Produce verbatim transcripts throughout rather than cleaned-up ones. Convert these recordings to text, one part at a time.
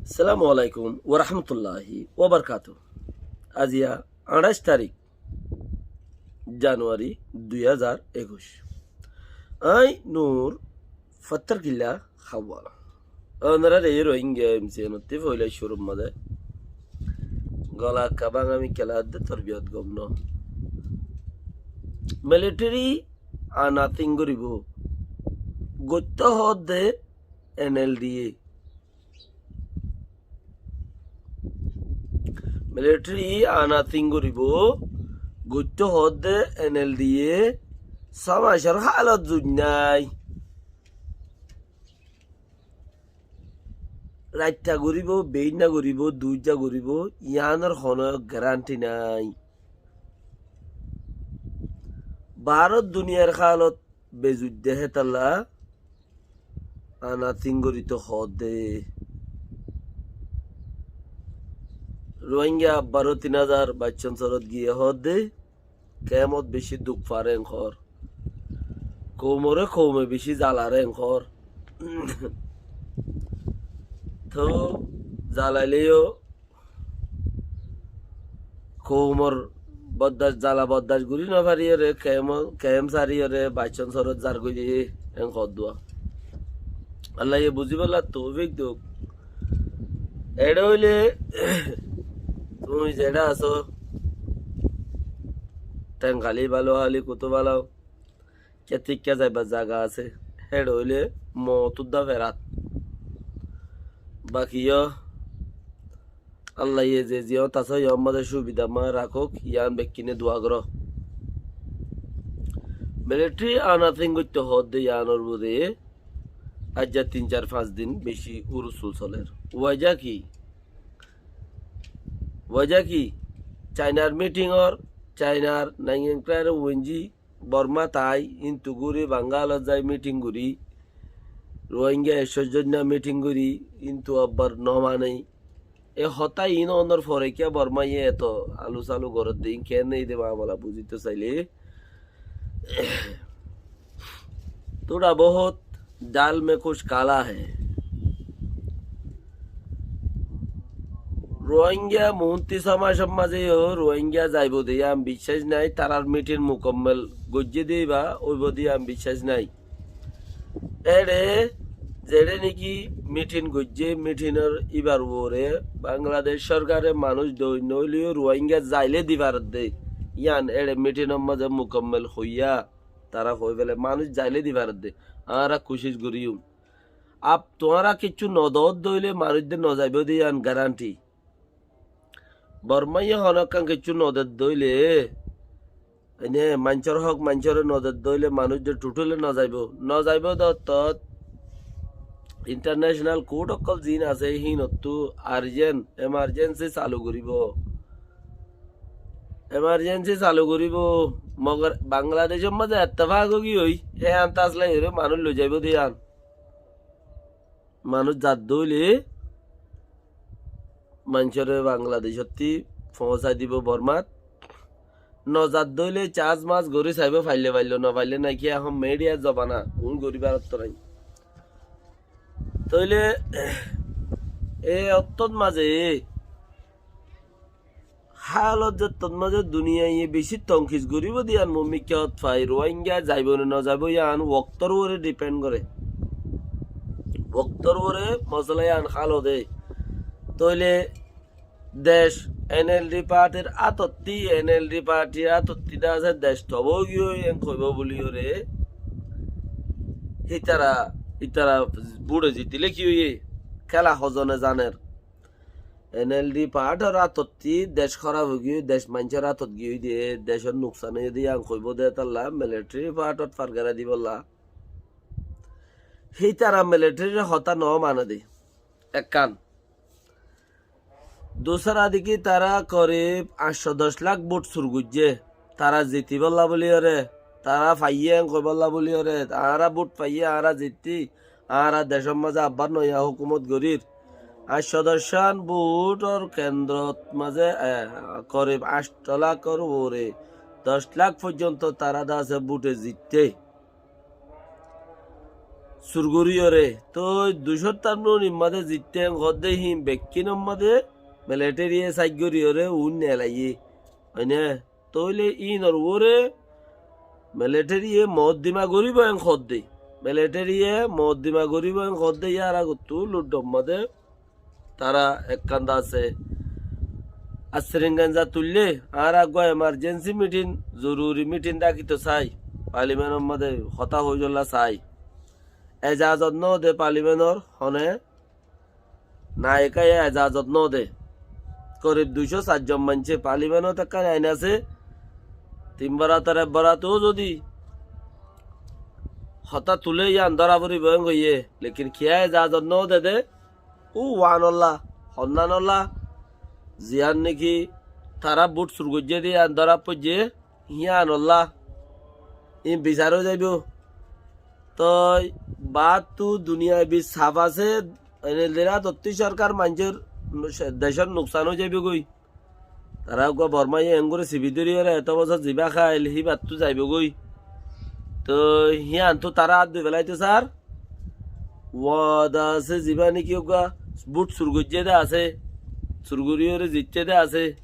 Assalamu alaikum warahmatulláhi wabarakátuhu. Aziya añçáic tarík januwari dui házar ekuic. Aññí Nur Fattarkilla Hawal. Ónoráre Rohingya M C N ottú foila cúrur mazé gola ekká báñga mikká laddé torbiyot gom no. Militeri ana tin goríbou. Goittó hoódde N L D A. Militeri ana tin goríbou, goittó hoódde N L D A, só macór hálot zuid nái. Raitta goríbou, beínna goríbou, duijja goríbou, yiánor honó garanti nái. Bárot duniyar hálot bezuid de hétalla ana tin gorítou hoódde. Rohingya abbaró tin házar baiccón sorot giyé hoódde, kemot bicí duk fare en hoór. Koumoré koume bicí zalare en hoór. Tóu zalaileyó koumor boddac, zala boddac gorí nofariyóre, kemot, kem sariyóre, baiccón sorot zargói de, en hoódduwa. Allaye buzíbolla toufik douk. Eçé óile tuñí zeçé asó, Tengkhali, Balukhali, Kutufala, Ketikka zaibar zaga asé, héçe óile moot uddá ferat. Baki yó Allaye ze ziyót asó, yór mazé cúbida ma rakók, yián bekkúne dua goró. Militeri ana tin goittó hoódde yiánor bútore aijja tin, sair, fañs din bicí húrusul solér. Waja ki? Waja ki? Chainar mitingor, Chainar naingan kláre wenji, Bormát ai, íntu gúri, Bangalot zai míthing gorí, Ruáingga ekcó zonna míthing gorí, íntu abbar nomanei. E hotá iín ónor fore kiyá Bormáye eto alu-salu gorédde, iín keéne de mamala buzítou sailé. Tóra bohút dal mein kuch kala hai. Ruáingga muúnti só macór mazé yó Ruáingga zaibou de yián biccác nái, tarár míthing mukammel goijjé de íba óibou de yián biccác nái. Éçe zeçé néki míthing goijjé, míthingor íbar uore Bangladec sórkare manúic dói noóile yó Ruáingga zailé di faredde. Yián éçe míthingor mazé mukammel hoiyá, tará hoi fele manúic zailé di faredde. Añára kucíc goríyum. Ab tuáñra kiccú nodódde óile manúic de nozaibóu de yián garanti. Bormáye honókkan kiccú nodedde óile, ene maincór hók maincóre nodedde óile manúic de thuthúle nozaibóu. Nozaibóu de ottót intarnecenal kurt ókkol ziín asé híinottú arjen, emarjensi salu goríbou. Emarjensi salu goríbou. Mogor Bangladecór mazé ettefak ói giyói, hé antás laiyóre manúic loizaibóu de yián. Manúic zadde óile maincóre Bangladecótti foóñsai dibou Bormát. Nozadde óile cas-mas gorí saibóu, faillé failló, nofaillé nái. Ki ehón midhiyar zobana, kuñ gorí baratto nái. Tóile e ottót mazé hálot zettót mazé duniyaiye bicí tonkis goríbou de yián mumikká ot fai, Ruáingga zaibou né nozaibóu yián woktór uore dhipend goré. Woktór uore mosola yián hál ó de. Tóile dec N L D partir átottí, N L D partir átottí de asé dec tobóu giyói en hoibóu buliyóre. Hítara, hítara búçe zitíle ki óiye? Kéla hozone zaner. N L D partor átottí dec hóraf ói giyói, dec maincór átot giyói de, decór nuksan óiye de yián hoibóu de hétalla militeri partot fargerai dibólla. Hítara militerir hotá nomane de. Ekkán. Dusára deki tará korib añccó doc lak bút sur goijjé. Tará zitibólla buliyóre, tará faiyé en hoibólla buliyóre, añára bút faiyé, añára zittí, añára decór mazé abbar noya hókumot gorír. Añccó doccán bútor kendrot mazé, e, korib añccó lakor uore doc lak foijjonto tará de asé búte zitté. sur goríyoré. Toi ducót tar nunir mazé zitte en hoódde híin bekkínor mazé militariye sáit goríyoré uin neelaiyé. Óine? Tóile híinor uore militariye moddima goríbo en hoódde. Militariye moddima goríbo en hoódde yára gottú luddhor mazé tará ekkán dase. Ar siringenza tuille, añára eggúa emarjensi mitin, zoruri mitin dhakito sai. Parlimentor mazé hotá hoibolla sai. Ezazot nóde parlimentor, hone naikáye ezazot nóde. Korib duicó sair zon maincé parlimentot ekkán ain asé. Tin borator ek boratou zodi hotá tulé yián dóra foribó en hoiyé. Lekin kiyá ezazot nóde dé? Ú wanolla, honnanolla, ziyán niki tará bút sur goijjé dé yián dóra foijjé, híanolla. Iín bisar ói zaibó. Toi baáttu duniyai bis saf asé, ene lera dottí sorkar maincór, decór nuksan ói zaibó goi. Tará eggúa Bormáye engori sibi dóriyoré eto bosór zibá háil híbattu zaibó goi. Toi híantu tará át dui felaito sar. Wada asé zibá niki eggúa bút sur goijjé dé asé, sur goríyoré zitté dé asé.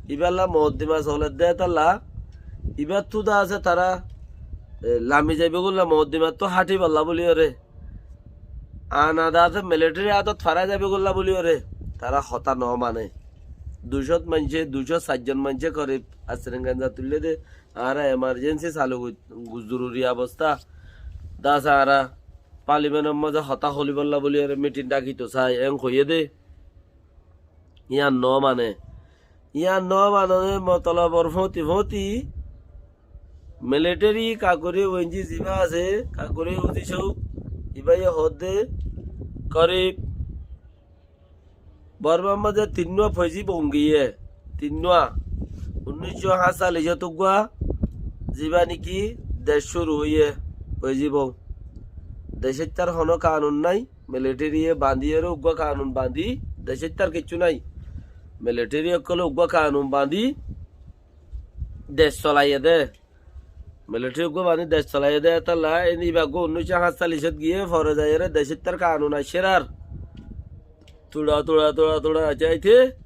Ibálla moddima soledde étalla. Ibáttu dé asé tará, e, lami zaibó golla moddimattu háthiballa bóliyoré. Ana dase militari átot farai zaibo golla buli ore, tara hotá no mane. Ducót maincé, ducót sair zon maincé korib Asrin Ganza tuille de, añára emarjensi salu goi-, zoruri obosta. Dase añára parlimentor mazé hotá holibolla buli ore mitin dhakito sai, en hoiye de. Yián no mane. Yián no manonor motolobor fóti fóti militeri Kakuri Wenji ziba asé, Kakuri Uzi Souk, ibaye hoódde korib Bormar mazé tinnúa foizi bong giyé, tinnúa. Unnícco háñtsallicót uggúa ziba niki dec cúru óiye, foizi bong. Decóttar honó kanun nái. Militariye bañdíyore uggúa kanun bañdí, decóttar kiccú nái. Militari ókkole uggúa kanun bañdí dec solaiye de. Militari uggúa bañdí dec solaiye de, étalla en iba uggúa unnícco háñtsallicót giyé, fore zaiyóre decóttar kanun aiccér ar. Tura, tura, tura, tura aicce aite,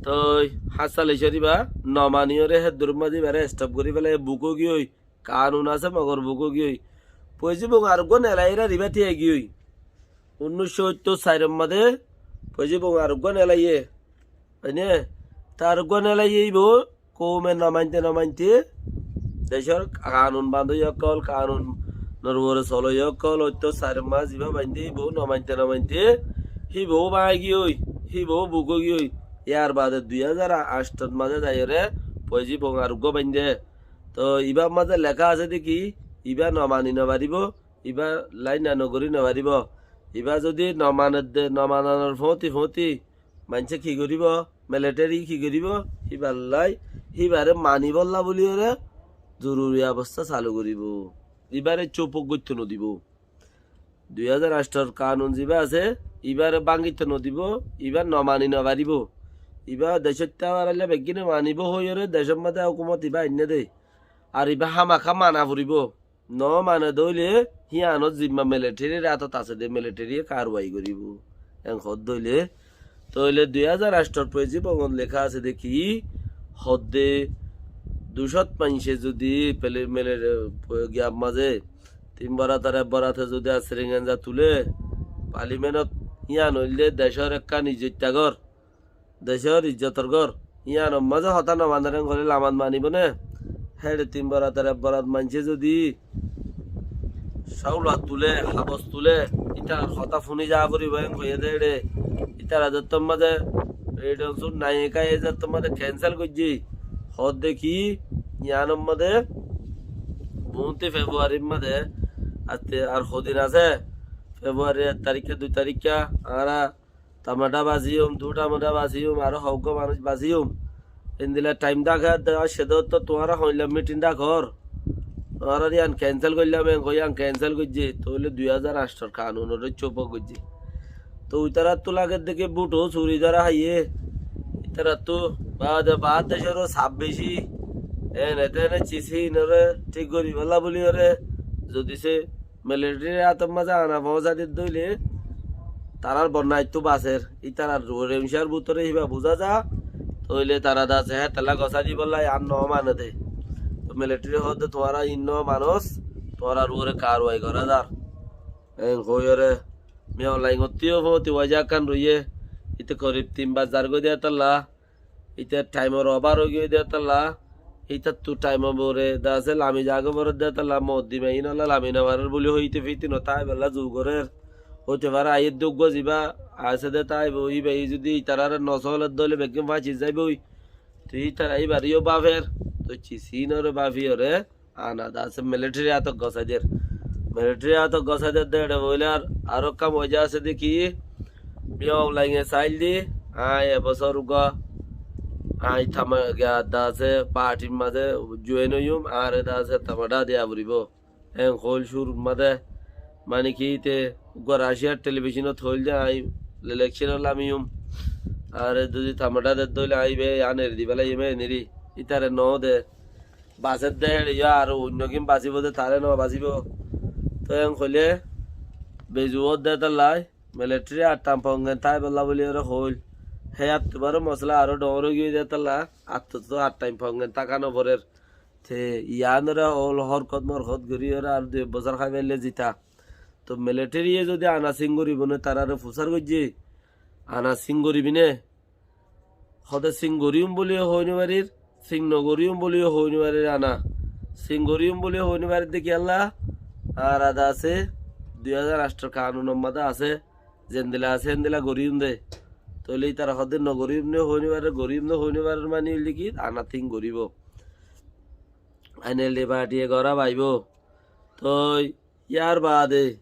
toi háñtsallicót iba no maniyóre hé durumma de ibare stop gorí félaiye, buk ói giyói. Kanun asé mogor buk ói giyói. Foizi bong ar uggúa nelaiyér ar ibá tíai giyói. Unnícco óttor sairor mazé foizi bong ar uggúa nelaiyé. Óine? Te ar uggúa nelaiyé ibá koume no mainte no mainte decór kanun bañdóiya ókkol, kanunor uore soloiya ókkol, óttor sairor mazé ibá bañdé ibá no mainte no mainte híbá báñgi giyói, híbá buk ói giyói. Yar bade dui házar anctor mazé zaiyóre foizi bong ar uggúa bañdé. Toi ibár mazé leká asé de ki, ibá no mani no faribó, ibá lain no gorí no faribó. Ibá zodi no mane de, no mananor fóti fóti maincé ki goríbo? Militari ki goríbo? Ibár lai, ibáre manibólla buli ore zoruri obosta salu goríbo. Ibáre cúpok goittó no dibó. Dui házar anctor kanun ziba asé, ibáre báñgito no dibó, ibá no mani no faribó. Ibá decót táibar ailla beggíne manibó hoiyóre decór mazé hókumot ibá ainné de. Ar ibá hámaká mana foribó. No mane de óile híanor zimma militarir átot asé de, militariye karwai goríbo. En hoódde óile Tóile dui házar anctor foizi bongot leká asé de ki, hoódde ducót maincé zodi pele-, mele-, giyar mazé tin borator ek borate zodi Asrin Ganza tulé, parlimentot, yían óilde decór ekkán izzotta gór, decór izzotor gór, yíanor mazé hotá no maner en hoilé lamat manibó né? Héçe tin borator ek borat maincé zodi Sáulat tulé, habos tulé, ítarar hotá fúni za foribó en hoiyé dé éçe. Ítara zettót mazé Red Onsun naikáye zettót mazé kensel goijjé. Hoódde ki, yiánor mazé buñti Februarir mazé atte ar hodin asé. Februarir ek tarikká, dui tarikká añára Tamada basiyum, dui tamada basiyum, aró hoggúa manúic basiyum. Endilla thaim dháke ar de, ar cedótto tuáñra hoilla mitin dhakór. Tuáñrar yián kensel goillám, en hoi yián kensel goijjé. Tóile dui házar anctor kanunor cóupo goijjé. Tóu ítarattú lager de ki bútho suri dóra háiye. Ítarattú baade baár decór ó sab beci. Ene tene cis híinore thík goríbolla buli ore. Zodi se military r átor mazé ana foóñsai de dóile, tarár bonnaittú basér, ítarar ruore uñcár bútore híba buzá za, tóile tará de asé hétolla gosái dibolla ián no mane de. Toi military hoódde tuáñra iín no manós, tuáñrar uore karwai gorá zar. Eén hoóiyoré Miyaulaingottú yó fóti wajá ekkán roiyé, íte korib tin bar zargói de hétolla, íte thaimor obar óigiyoi de hétolla, ítattú thaimor uore de asé lami zagói forer de hétolla, moddima iínolla lami no farer buli hoói íte fítin no táibolla zu gorér. Óite fare aiyér de uggúa zibá asé de táibo, íba íi zudi ítararé no sóler dóile beggín fáñci zaiboi. Toi ítara íbaré yó báfer, toi cis iínoré báfiyoré ana de asé military r átot gosái der. Military r átot gosái der de eçe foóila ar, aró ekkán wajá asé de ki, Miyaulainge saáil de, aññí e bosór uggúa, aññí tama-, giya de asé party r mazé join óiyum, añáre de asé tamada diya foribó. Eén hoóil cúrur mazé, mane ki íte uggúa Russia r television ot hoóil de aññí election ot lamiyum. Añáre zudi tamada de dóile aññí íba ián eri dibá laiyum, eén eri. Ítare no de. Basér de héçe yó ar oinno gín basíbo de, taré no basíbo. Toi eén hoilé bezu ódde hétolla military r attam fonggen táibolla buli oré hoóil. Hé attú baró mosala aró dhoóñr óigiyoi de hétolla, attuttú attam fonggen táka no forer. Te iánoré ól hórkot mórkot goríyoré ar dui bosór háibaillé zita. Toi military ye zudi ana sín goríbo né, taráre fusár goijjé, ana sín goríbi né? Hóde sín goríyum buli yó hoói no farir, sín no goríyum buli yó hoói no farir ana. Sín goríyum buli yó hoói no farir de kiyólla, añára de asé, dui házar añctho kanunor mazé asé, zendila asé héndila goríyum de. Tóile ítara hóde no goríyum né hoói no farir, goríyum né hoói no farir mani óilde ki, ana sín goríbo. NLD party ye gorá faibó. Toi yar baade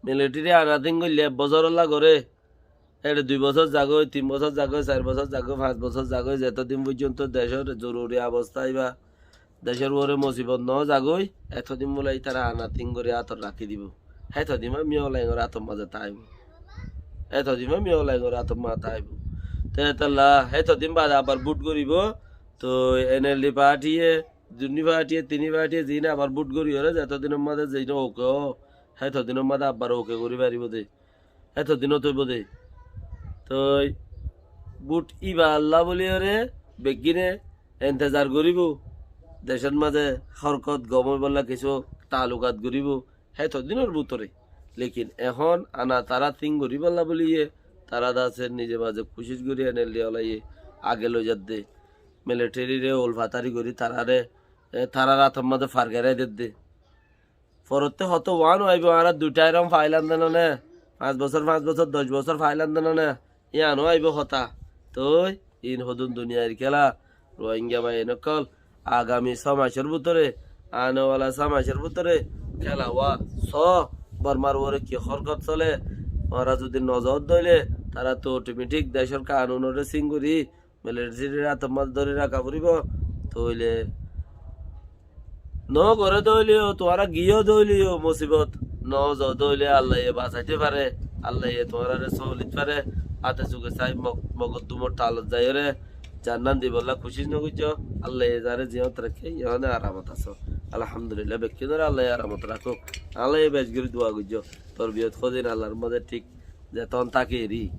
military ana sín goillé ek bosórolla goré, éçe dui bosór zagói, tin bosór zagói, sair bosór zagói, fañs bosór zagói, zetodin foijjonto decór zoruri obostá íba, decór uore musibot no zagói, etodin bóle ítara ana sín gorí átot rakí dibo. Hétodin ma Miyaulaingor átor mazé táibo. Hétodin ma Miyaulaingor átor mazé táibo. Te hétolla hétodin baade abar vote goríbo, toi NLD party ye, duní party ye, tiní party ye, ziín abar vote goríyoré, zetodinor mazé ziín OK ó, hétodinor mazé abar OK gorí faribó de. Hétodinot óibo de. Toi vote íballa bóliyoré beggíne entezar goríbo. Decór mazé hórkot gom óibolla kissú taalukat goríbo. Hétodinor bútore. Lekin ehón ana tará sín goríbolla bóliye, tará de asé nize baze kucíc gorí NLD olaye age loi zadde. Military re ólfatari gorí taráre, e, tarár átor mazé far gerai dedde. Forottí hotó uán ó aibó, añára dui thair rom failam de no né, fañs bosór, fañs bosór, doc bosór failam de no né, yían ó aibó hotá. Toi iín hodún duniyair kéla, Rohingya báiyain ókkol, agami só macór bútore, anewala só macór bútore kéla wá, só Bormar uore ki hórkot sole, tuáñra zudi nozor dóile, tará to otometik decór kanunoré sín gorí, militarir átor mazé dóri raká foribó. Tóile no goré dóileyó, tuáñra giyó dóileyó musibot, no zo dóile Allaye basaité fare, Allaye tuáñrare sóolit fare, áte suke sai mog-, mogoddumor talot zaiyóre, zannán dibolla kucíc no goijjó, Allaye zaré ziyót raké, yíane aramot asó. Alhamdulillah, bekkúnore Allaye aramot rakók. Allaye bec gorí dua goijjó. Torbiyot hodin Allar mazé thík zetón táke eri.